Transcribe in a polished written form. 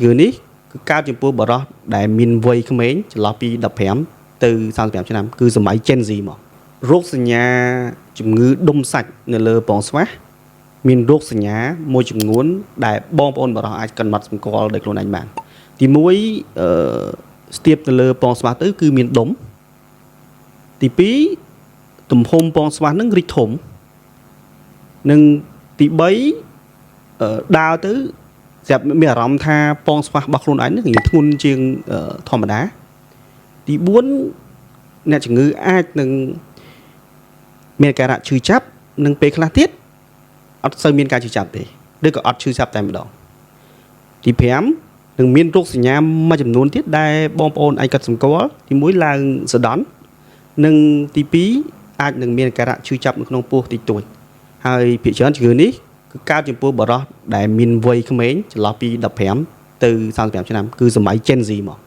ជំងឺនេះគឺកើតចំពោះបុរសដែលមានវ័យក្មេងចន្លោះពី15ទៅ35ឆ្នាំគឺសម័យ Gen Z មករោគសញ្ញាជំងឺដុំសាច់នៅលើពងស្វាស់មានរោគសញ្ញាមួយចំនួនដែលបងប្អូនបុរសអាចកំណត់សម្គាល់ដោយខ្លួនឯងបានទី1អឺស្ទាបទៅលើពងស្វាស់ទៅគឺមានដុំទី2ទំហំពងស្វាស់នឹងរីកធំនិងទី3អឺដើរទៅស្រាប់មានអារម្មណ៍ថាពងស្វាស់របស់ខ្លួនឯងនឹងរៀងធ្ងន់ជាងធម្មតាទី4អ្នកជំងឺអាចនឹងមានអាការៈឈឺចាប់និងពេលខ្លះទៀតអត់សូវមានការឈឺចាប់ទេឬក៏អត់ឈឺចាប់តែម្ដងទី5នឹងមានរោគសញ្ញាមួយចំនួនទៀតដែលបងប្អូនអាចកត់សម្គាល់ទី1ឡើងសដន់និងទី2អាចនឹងមានអាការៈឈឺចាប់នៅក្នុងពោះតិចតួចហើយភាគច្រើនជំងឺនេះគឺកើតចំពោះបុរសដែលមានវ័យក្មេងចន្លោះពី15ទៅ35ឆ្នាំគឺសម័យ Gen Z មក។